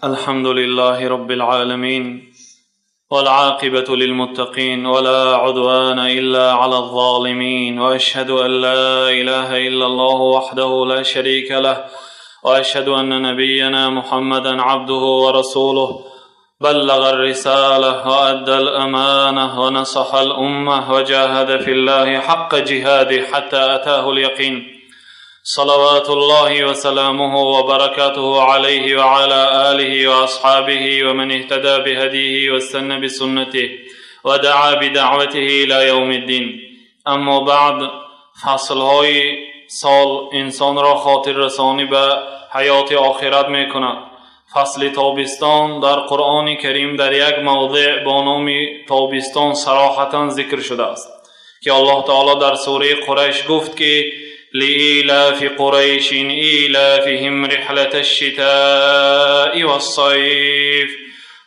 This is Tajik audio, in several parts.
الحمد لله رب العالمين، والعاقبة للمتقين، ولا عدوان إلا على الظالمين، وأشهد أن لا إله إلا الله وحده لا شريك له، وأشهد أن نبينا محمدا عبده ورسوله، بلغ الرسالة وأدى الأمانة ونصح الأمة وجاهد في الله حق جهاده حتى أتاه اليقين. صلوات الله وسلامه وبركاته عليه وعلى آله وأصحابه ومن اهتدى بهديه واستنى بسنته ودعا بدعوته إلى يوم الدين. أما بعد، فصلهای سال انسان را خاطر رسانی به حیات آخرت می کند. فصل تابستان در قرآن کریم در یک موضع با نام تابستان صراحتا ذکر شده است که الله تعالی در سوره قریش گفت که لإيلاف قريش إيلافهم رحلة الشتاء والصيف.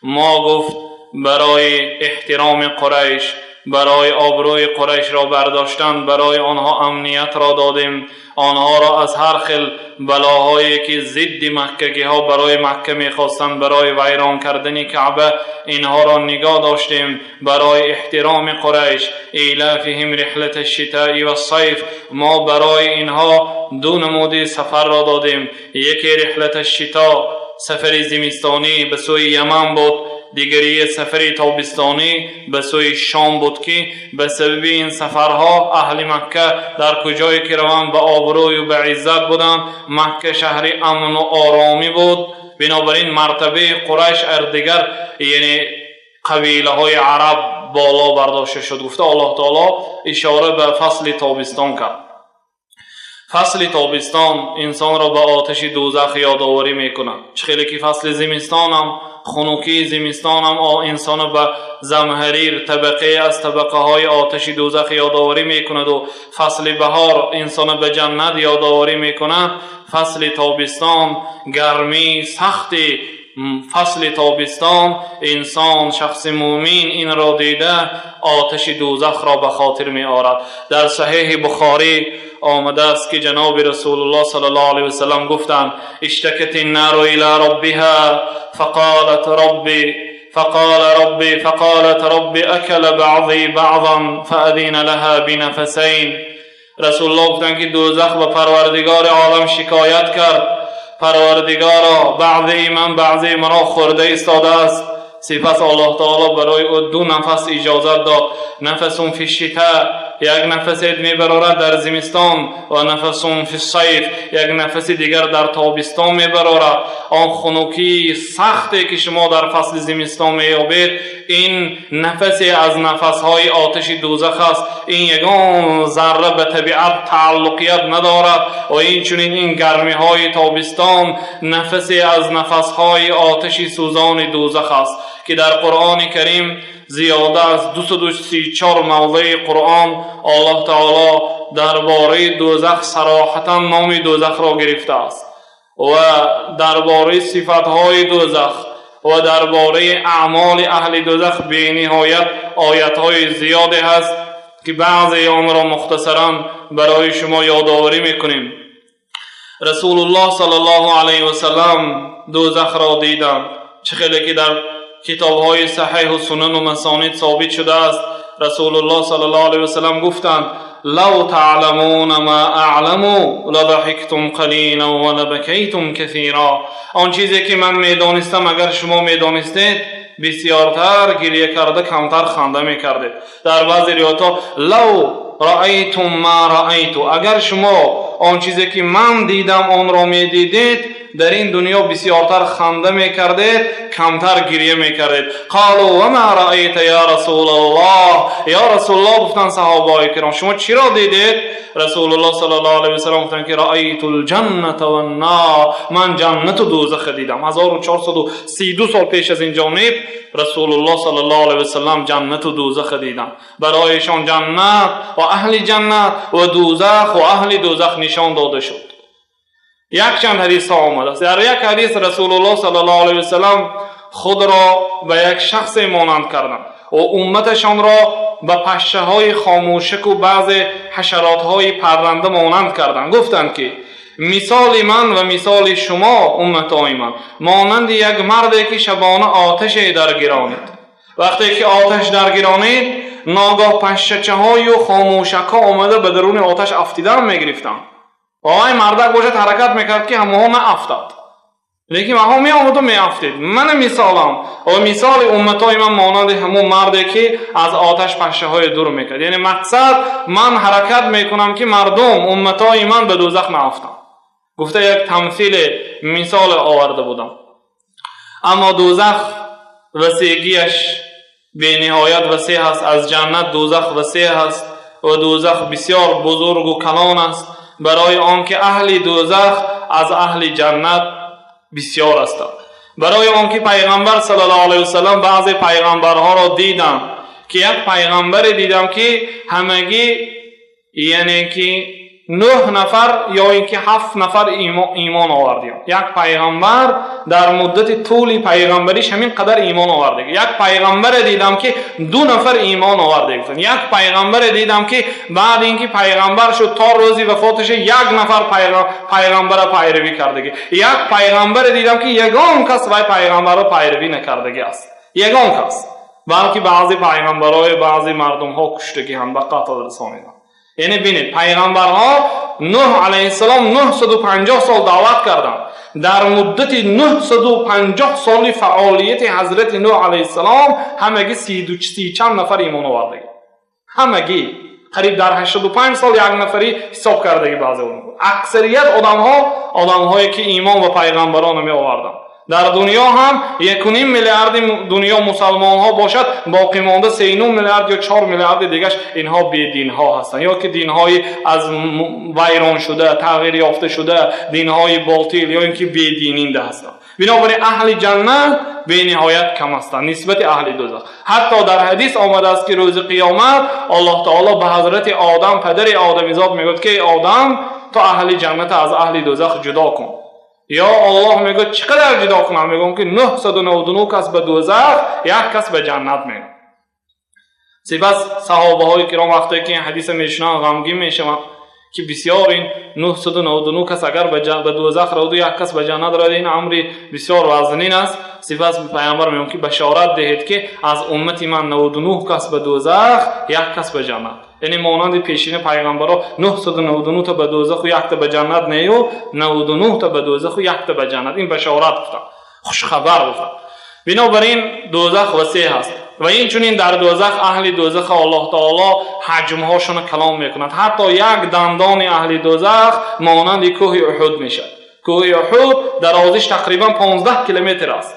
ما گفت برای احترام قریش، برای آبروی قریش را برداشتن، برای آنها امنیت را دادیم، آنها را از هر خل بلاهایی که ضد مکگی ها برای مکه میخواستند، برای ویران کردن کعبه، اینها را نگاه داشتیم. برای احترام قریش، ایلافهم رحلة الشتاء والصیف، ما برای اینها دو نمود سفر را دادیم. یکی رحلة الشتاء، سفر زمستانی به سوی یمن بود، دیگری سفر تابستانی به سوی شام بود که به سبب این سفرها اهل مکه در کجایی که روند به آبروی و به عزت بودند. مکه شهر امن و آرامی بود. بنابراین مرتبه قریش از دیگر یعنی قبیله های عرب بالا برداشته شد. گفته الله تعالی اشاره به فصل تابستان کرد. فصل تابستان انسان را به آتش دوزخ یادآوری میکند. چه خیلی که فصل زمستان هم، خنکی زمستان هم انسان به زمهریر، طبقه از طبقه های آتش دوزخ یادآوری میکند و فصل بهار انسان به جنت یادآوری میکند، فصل تابستان، گرمی سخت فصل تابستان، انسان، شخص مؤمن این را دیده آتش دوزخ را به خاطر می آورد. در صحیح بخاری آمده است که جناب رسول الله صلی الله علیه وسلم گفتند: اشتكت النار الى ربها فقالت ربي فقال ربي فقالت ربي اكل بعضي بعضا فأذن لها بنفسين. رسول الله گفتند که دوزخ به پروردگار عالم شکایت کرد: پروردگارا، بعضی من بعضی مرا خورده ایستاده است. سپس الله تعالی برای او دو نفس اجازت داد. نفس فی الشتاء، یک نفس میبرارد در زمستان، و نفس فی الصیف، یک نفس دیگر در تابستان میبرارد. آن خنکی سختی که شما در فصل زمستان مییابید، این نفسی از نفسهای آتش دوزخ است. این یگان ذره به طبیعت تعلقیت ندارد. و این چنین این گرمی های تابستان نفسی از نفسهای آتش سوزان دوزخ است که در قرآن کریم زیاده از 234 موضع قرآن الله تعالی درباره دوزخ صراحتا نام دوزخ را گرفته است و درباره صفتهای دوزخ و درباره اعمال اهل دوزخ بینهایت آیتهای زیادی هست که بعضی آن را مختصرا برای شما یادآوری میکنیم. رسول الله صلی الله علیه و سلم دوزخ را دیدند. چه خیلی که در کتاب های صحیح و سنن و مسانید ثابت شده است، رسول الله صلی الله علیه و سلم گفتند: لو تعلمون ما اعلم لضحکتم قلیلا و لبکیتم کثیرا. آن چیزی که من میدانستم، اگر شما میدانستید، بسیارتر گریه کرده کمتر خنده میکردید. در بعضی روایت ها: لو رأیتم ما رأیت، اگر شما آن چیزی که من دیدم آن را میدیدید، در این دنیا بسیارتر خنده میکردید، کمتر گریه میکردید. قالوا و ما رأیت یا رسول الله؟ یا رسول الله، گفتن صحابه کرام، شما چی را دیدید؟ رسول الله صلی الله علیه و سلم گفتن که رأیت الجنة والنار، من جنت و دوزخ دیدم. 1432 سال پیش از این جانب رسول الله صلی الله علیه و سلم جنت و دوزخ دیدم. برایشان جنت و اهل جنت و دوزخ و اهل دوزخ نشان داده شد. یک چند حدیث ها آمده است. در یک حدیث رسول الله صلی الله علیه و سلم خود را به یک شخص مانند کردند و امتشان را به پشه های خاموشک و بعض حشرات های پرنده مانند کردند. گفتند که Мисоли ман ва мисоли шумо, умматои ман, монанди як марде ки шабона оташе даргиронид. Вақте ки оташ даргиронид, ногоҳ пашшачаҳою хомӯшакҳо омада ба даруни оташ афтидан мегирифтанд. Ва вай мардак бошад, ҳаракат мекард, ки ҳамоҳо наафтад. Лекин ваҳо меомаду меафтид. Мана мисолам ва мисоли умматои ман монанди ҳамон марде ки аз оташ пашшаҳое дур мекард. Яъне мақсад, ман ҳаракат мекунам, ки мардум, умматои ман ба дӯзах наафтанд. Гуфта як тамсиле, мисоле оварда будам. Аммо дӯзах васеъгиаш бениҳоят васеъ аст. Аз ҷаннат дӯзах васеъ аст ва дӯзах бисёр бузургу калон аст, барои он ки аҳли дӯзах аз аҳли ҷаннат бисёр ҳастанд. Барои он ки пайғамбар саллаллоҳу алайҳи васаллам баъзе пайғамбарҳоро дидам, ки як пайғамбаре дидам, ки ҳамагӣ, яъне ки нӯҳ нафар ё ин ки ҳафт нафар имон овардиям. Як пайғамбар дар муддати тӯли пайғамбариш ҳамин қадар имон оварда. Як пайғамбаре дидам, ки ду нафар имон оварда. Як пайғамбаре дидам, ки баъд ин ки пайғамбар шуд, то рӯзи вафоташа як нафар пайғамбара пайравӣ кардагӣ. Як пайғамбаре дидам, ки ягон кас вай пайғамбарро пайравӣ накардагӣ аст, ягон кас, балки баъзе пайғамбарҳои баъзе мардумҳо куштагӣ ҳам, ба қатл расониданд. Яъне бинед, пайғамбарҳо, Нӯҳ алайҳиссалом 950 сол даъват карданд. Дар муддати 950 соли фаъолияти ҳазрати Нӯҳ алайҳиссалом ҳамагӣ си чанд нафар имон овардагӣ. Ҳамагӣ қариб дар 85 сол як нафарӣ ҳисоб кардагӣ баъзе. Аксарият одамҳо, одамҳое ки имон ба пайғамбарон меоварданд. Дар дунё ҳам 1,5 миллиарди дунё мусалмонҳо бошад, боқӣ монда 3,5 миллиард ё 4 миллиарди дигаш инҳо бединҳо ҳастанд ё ки динҳои аз вайрон шуда, тағйир ёфта шуда, динҳои ботил ё ин ки бедининда ҳастанд. Бинобар ин аҳли ҷаннат бениҳоят кам ҳастанд нисбати аҳли дӯзах. Ҳатто дар ҳадис омадааст, ки рӯзи қиёмат Аллоҳ таоло ба ҳазрати Одам, падари одамизод, мегӯяд, ки эй Одам, ту аҳли ҷанната аз аҳли дӯзах ҷудо кун. Ё Аллоҳ, мегӯяд, чӣ қадар ҷудо кунам? Мегӯям, ки 999 кас ба дӯзах, як кас ба ҷаннат, мегӯям. Сипас саҳобаҳои киром вақте ки ин ҳадиса мешунаванд, ғамгин мешаванд, ки бисёр ин 999 кас агар ба дӯзах равду, як кас ба ҷаннат равад, ин амри бисёр вазнин аст. Сипас пайғамбар мегӯяд, ки башорат диҳед, ки аз уммати ман 99 кас ба дӯзах, як кас ба ҷаннат. Яъне монанди пешина пайғамбаро 999 та ба дӯзаху якта ба ҷаннат нею, 99 та ба дӯзаху якта ба ҷаннат. Ин башорат гуфтанд, хушхабар гуфтанд. Бинобар ин дӯзах васеъ ҳаст ва инчунин дар дӯзах аҳли дӯзаха Аллоҳ таоло ҳаҷмҳошона калон мекунад. Ҳатто як дандони аҳли дӯзах монанди кӯҳи Уҳуд мешавад. Кӯҳи Уҳуд дарозиш тақрибан 15 километр аст.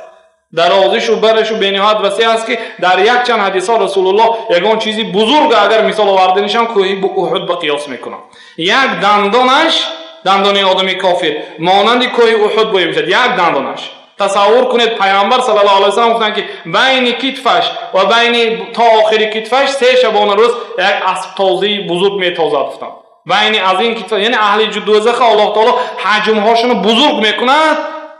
Дарозишу барашу бениҳоят васеъ аст, ки дар якчанд ҳадисҳо Расулуллоҳ ягон чизи бузурга агар мисол оварданишам, кӯҳи Уҳуд ба қиёс мекунанд. Як дандонаш, дандони одами кофир, монанди кӯҳи Уҳуд боя мешавад, як дандонаш. Тасаввур кунед, пайғамбар саллаллоҳу алайҳи васаллам гуфтанд, ки байни китфаш ва байни то охири китфаш се шабона рӯз як асбтозии бузург метозад, гуфтанд. Байни аз ин китфа, яъне аҳли дӯзаха Аллоҳ таоло ҳаҷмҳошонро бузург мекунад,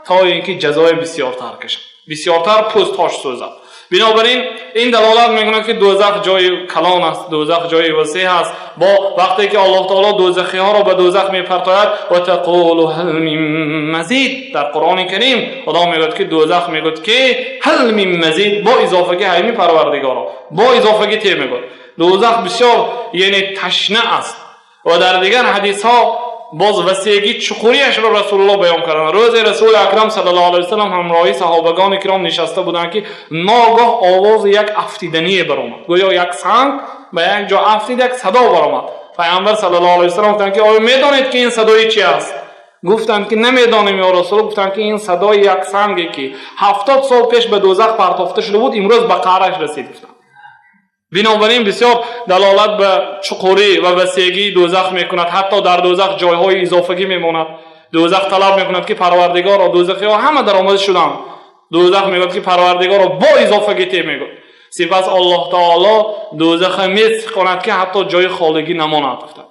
то ин ки ҷазои бисёртар кашад, бисёртар пӯстҳош сӯзад. Бинобар ин ин далолат мекунад, ки дӯзах ҷои калон аст, дӯзах ҷои васеъ аст. Бо вақте ки Аллоҳ таоло дӯзахиҳоро ба дӯзах мепартояд, ва тақулу ҳал мин мазид. Дар Қуръони Карим Худо мегӯяд, ки дӯзах мегӯяд, ки ҳал мин мазид, бо изофагӣ ҳайми Парвардигоро, бо изофагӣ те мегӯяд. Дӯзах бисёр, яъне ташна аст. Ва дар дигар ҳадисҳо боз васеъгӣ, чуқуриашро Расулуллоҳ баён карданд. Рӯзе Расули Акрам саллаллоҳу алайҳи васаллам ҳамроҳи саҳобагони киром нишаста буданд, ки ногоҳ овози як афтидание баромад. Гӯё як санг ба як ҷо афтид, як садо баромад. Пайғамбар саллаллоҳу алайҳи васаллам гуфтанд, ки оё медонед, ки ин садои чи аст? Гуфтанд, ки намедонем, ё Расул. Гуфтанд, ки ин садои як санге, ки 70 сол пеш ба дӯзах партофта шуда буд, имрӯз ба қаъраш расид, гуфтанд. Бинобар ин бисёр далолат ба чуқурӣ ва васеъгии дӯзах мекунад. Ҳатто дар дӯзах ҷойҳои изофагӣ мемонад. Дӯзах талаб мекунад, ки Парвардигоро, дӯзахиҳо ҳама даромада шуданд. Дӯзах мегӯяд, ки Парвардигоро, бо изофагӣ те, мегӯяд. Сипас Аллоҳ таоло дӯзаха месиқонад, ки ҳатто ҷои холигӣ намонад, гуфтанд.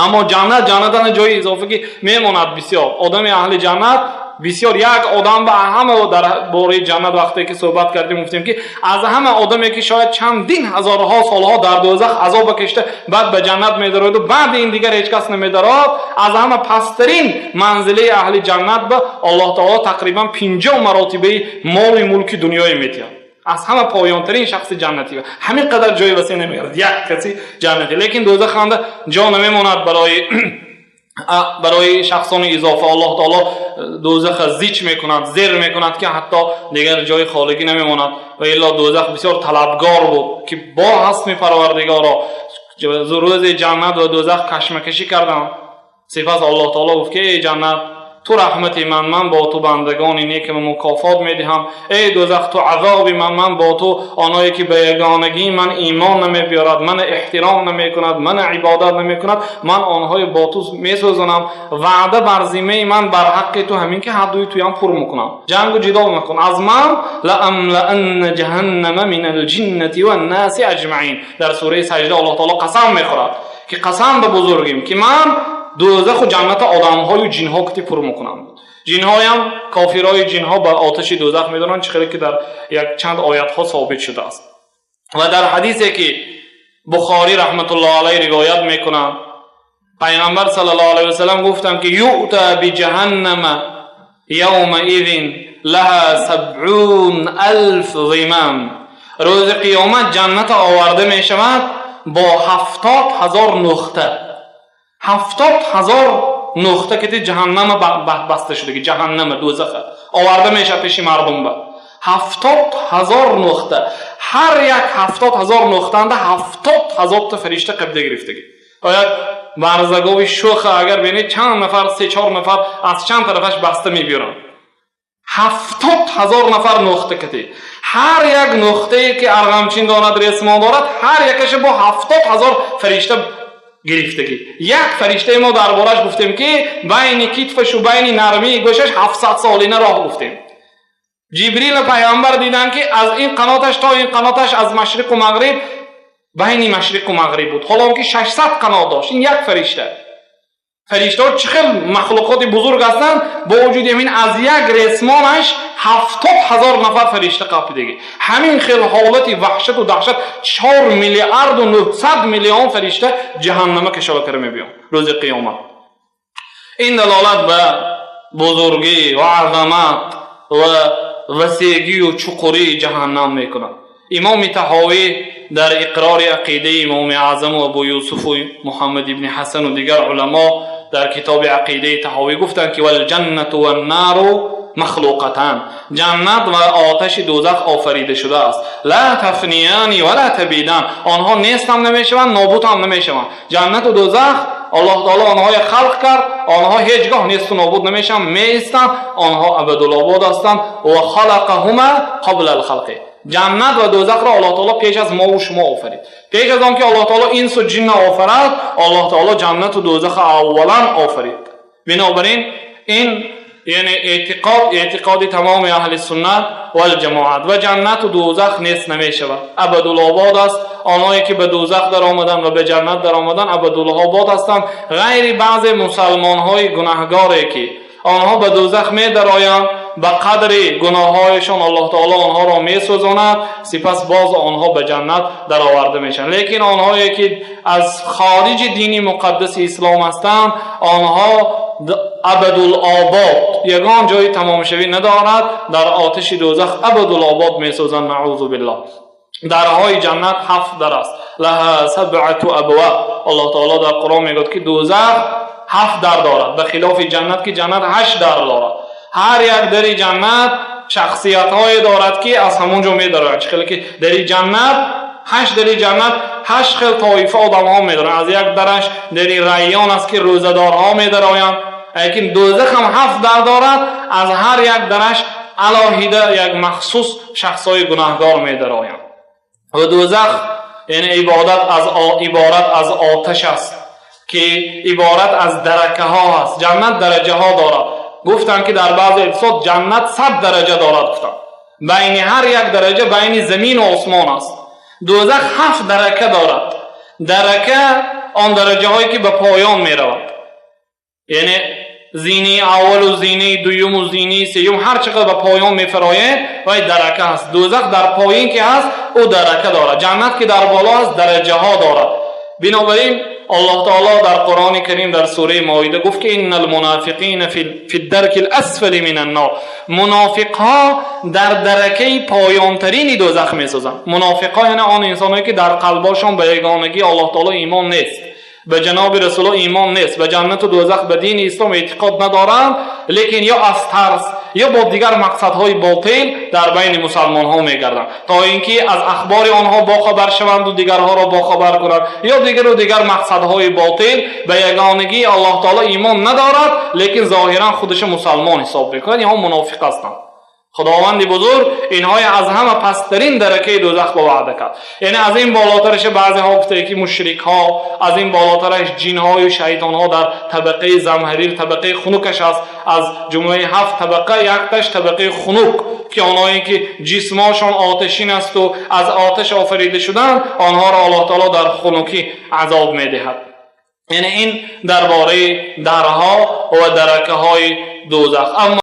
Аммо ҷаннат, ҷаннатана ҷои изофагӣ мемонад бисёр. Одами аҳли ҷаннат Бисёр як одам ба ҳама дар бораи ҷаннат вақте ки суҳбат кардем, гуфтем, ки аз ҳама одаме, ки шояд чандин ҳазорҳо солҳо дар дӯзах азоб кашида, баъд ба ҷаннат медарояду баъди ин дигар ҳеҷ кас намедарояд, аз ҳама пасттарин манзилаи аҳли ҷаннат ба Аллоҳ таоло тақрибан 50 маротибаи моли мулки дунёе метиҳад. Аз ҳама поёнтарин шахси ҷаннатӣ ҳамин қадар ҷои васеъ намегардад, як каси ҷаннатӣ. Лекин дӯзаханда ҷо намемонад барои шахсони изофа. Аллоҳ таоло дӯзаха зич мекунад, зер мекунад, ки ҳатто дигар ҷои холигӣ намемонад. Ва илло дӯзах бисёр талабгор буд, ки бо ҳастми Парвардигоро. Рӯзи ҷаннат ва дӯзах кашмакашӣ карданд. Сипас Аллоҳ таоло гуфт, ки эй ҷаннат, ту раҳмати ман, ман бо ту бандагони некама мукофот медиҳам. Эй дӯзах, ту азоби ман, ман бо ту оное ки ба ягонагии ман имон намебиёрад, мана эҳтиром намекунад, мана ибодат намекунад, ман онҳои бо ту месӯзонам. Ваъда бар зиммаи ман, бар ҳаққи ту ҳамин, ки ҳардуи туям пур мекунам, ҷангу ҷидол макун аз ман. لأملأن جهنم من الجنة والناس أجمعين. Дар сураи Саҷда Аллоҳ таоло қасам мехӯрад, ки қасам ба бузургим, ки ман дӯзаху ҷанната одамҳою ҷинҳо кити пур мекунам. Ҷинҳоям, кофирои ҷинҳо ба оташи дӯзах медоранд, чӣ хеле ки дар як чанд оятҳо собит шудааст. Ва дар ҳадисе, ки Бухорӣ раҳматуллоҳ алайҳ ривоят мекунанд, Пайғамбар саллаллоҳу алайҳи васалам гуфтанд, ки يؤتى بجهنم يومئذ لها 70,000 زمام. Рӯзи қиёмат ҷанната оварда мешавад бо 70,000 нуқта, 70,000 нуқта ки ҷаҳаннама баста шудаги. Ҷаҳаннама, дӯзаха оварда мешавад пеши мардум ба 70,000 нуқта. Ҳар як 70,000 нуқтанда 70,000-та фаришта қабда гирифтагӣ. Як барзагови шӯха агар бинед, чанд нафар, се чор нафар аз чанд тарафаш баста мебиёранд. 70,000 нафар нуқта кати, ҳар як нуқтае ки арғамчин дорад, ресмон дорад, ҳар якаша бо 70,000 фаришта гирифтагӣ. Як фариштаи мо дар бораш гуфтем, ки байни китфашу байни нармии гӯшаш 700 солина роҳ гуфтем. Ҷибрила пайғамбар диданд, ки аз ин қаноташ то ин қаноташ, аз машриқу мағриб, байни машриқу мағриб буд, ҳолон ки 600 қанот дошт ин як фаришта. Фариштаҳо чӣ хел махлуқоти бузург ҳастанд! Бо вуҷуди ҳамин, аз як ресмонаш 70,000 нафар фаришта қапидагӣ. Ҳамин хел ҳолати ваҳшату даҳшат, 4 миллиарду 900 миллион фаришта ҷаҳаннама кашола кара мебиён рӯзи қиёмат. Ин далолат ба бузургӣ ва азамат ва васеъгию чуқурии ҷаҳаннам мекунад. Имоми Таҳовӣ дар иқрори ақидаи Имоми Аъзаму Абу Юсуфу Муҳаммад ибни Ҳасану дигар уламо дар китоби ақидаи Таҳовӣ гуфтанд, ки والجنة والنار مخلوقتان. Ҷаннат ва оташи дӯзах офарида шудааст. لا تفنيان ولا تبيدان. Онҳо нестам намешаванд, нобудам намешаванд. Ҷаннату дӯзах, Аллоҳ таоло онҳое халқ кард, онҳо ҳеҷ гоҳ несту нобуд намешаванд, меистанд, онҳо абадулобод ҳастанд. وخلقهما قبل الخلق. Ҷаннат ва дӯзахро Аллоҳ таоло пеш аз мову шумо офарид. Пеш аз он ки Аллоҳ таоло инсу ҷинна офарад, Аллоҳ таоло ҷаннату дӯзаха аввалан офарид. Бинобар ин, ин яъне эътиқод, эътиқоди тамоми аҳли суннат валҷамоат ва ҷаннату дӯзах нест намешавад, абадулобод аст. Онҳое ки ба дӯзах даромаданд ва ба ҷаннат даромаданд, абадулобод ҳастанд, ғайри баъзе мусалмонҳои гунаҳгоре, ки онҳо ба дӯзах медароянд, ба қадри гуноҳҳояшон Аллоҳ таоло онҳоро месӯзонад, сипас боз онҳо ба ҷаннат дароварда мешаванд. Лекин онҳое ки аз хориҷи дини муқаддаси ислом ҳастанд, онҳо абадулобод, ягон ҷои тамомшавӣ надорад, дар оташи дӯзах абадулобод месӯзанд, наъузу биллоҳ. Дарҳои ҷаннат ҳафт дар аст. لها سبعة أبواب. Аллоҳ таоло дар Қуръон мегӯяд, ки дӯзах ҳафт дар дорад, ба хилофи ҷаннат, ки ҷаннат ҳашт дар дорад. Ҳар як дари ҷаннат шахсиятҳое дорад, ки аз ҳамон ҷо медарояд. Чӣ хеле ки дари ҷаннат ҳашт, дари ҷаннат ҳашт хел тоифа одамҳо медароянд. Аз як дараш дари Райён аст, ки рӯзадорҳо медароянд. Лекин дӯзах ҳам ҳафт дар дорад, аз ҳар як дараш алоҳида як махсус шахсҳои гунаҳгор медароянд. Ва дӯзах яъне иборат аз оташ аст, ки иборат аз даракаҳо аст. Ҷаннат дараҷаҳо дорад. Гуфтанд, ки дар баъзе эпизод ҷаннат 100 дараҷа дорад, гуфтанд, байни ҳар як дараҷа байни замину осмон аст. Дӯзах ҳафт дарака дорад. Дарака он дараҷаҳое, ки ба поён меравад, яъне Зинаи аввалу зинаи дуюму зинаи сеюм, ҳар чӣ қадр ба поён мефарояд, вай дарака ҳаст. Дӯзах дар поин ки ҳаст, ӯ дарака дорад, ҷаннат ки дар боло аст, дараҷаҳо дорад. Бинобар ин Аллоҳ таоло дар Қуръони Карим, дар сураи Моида гуфт ки إن المنافقين في الدرك الأسفل من النار. Мунофиқҳо дар даракаи поёнтарини дӯзах месозанд. Мунофиқҳо, яъне он инсонҳое ки дар қалбошон ба ягонагии Аллоҳ таоло имон нест, ба ҷаноби Расулулло имон нест, ба ҷаннату дӯзах, ба дини ислом эътиқод надоранд, лекин ё аз тарс, ё бо дигар мақсадҳои ботил дар байни мусалмонҳо мегарданд, то ин ки аз ахбори онҳо бохабар шаванду дигарҳоро бохабар кунанд, ё дигару дигар мақсадҳои ботил. Ба ягонагии Аллоҳ таоло имон надорад, лекин зоҳиран худашо мусалмон ҳисоб мекунад. Инҳо мунофиқ ҳастанд. Худованди бузург инҳои аз ҳама пасттарин даракаи дӯзах ба ваъда кард. Яъне аз ин болотараша баъзеҳо гуфтае ки мушрикҳо, аз ин болотараш ҷинҳою шайтонҳо дар табақаи замҳарир, табақаи хунукаш аст. Аз ҷумлаи ҳафт табақа якташ табақаи хунук, ки онҳое ки ҷисмошон оташин асту аз оташ офарида шуданд, онҳоро Аллоҳ таоло дар хунукӣ азоб медиҳад. Яъне ин дар бораи дарҳо ва даракаҳои дӯзах. Аммо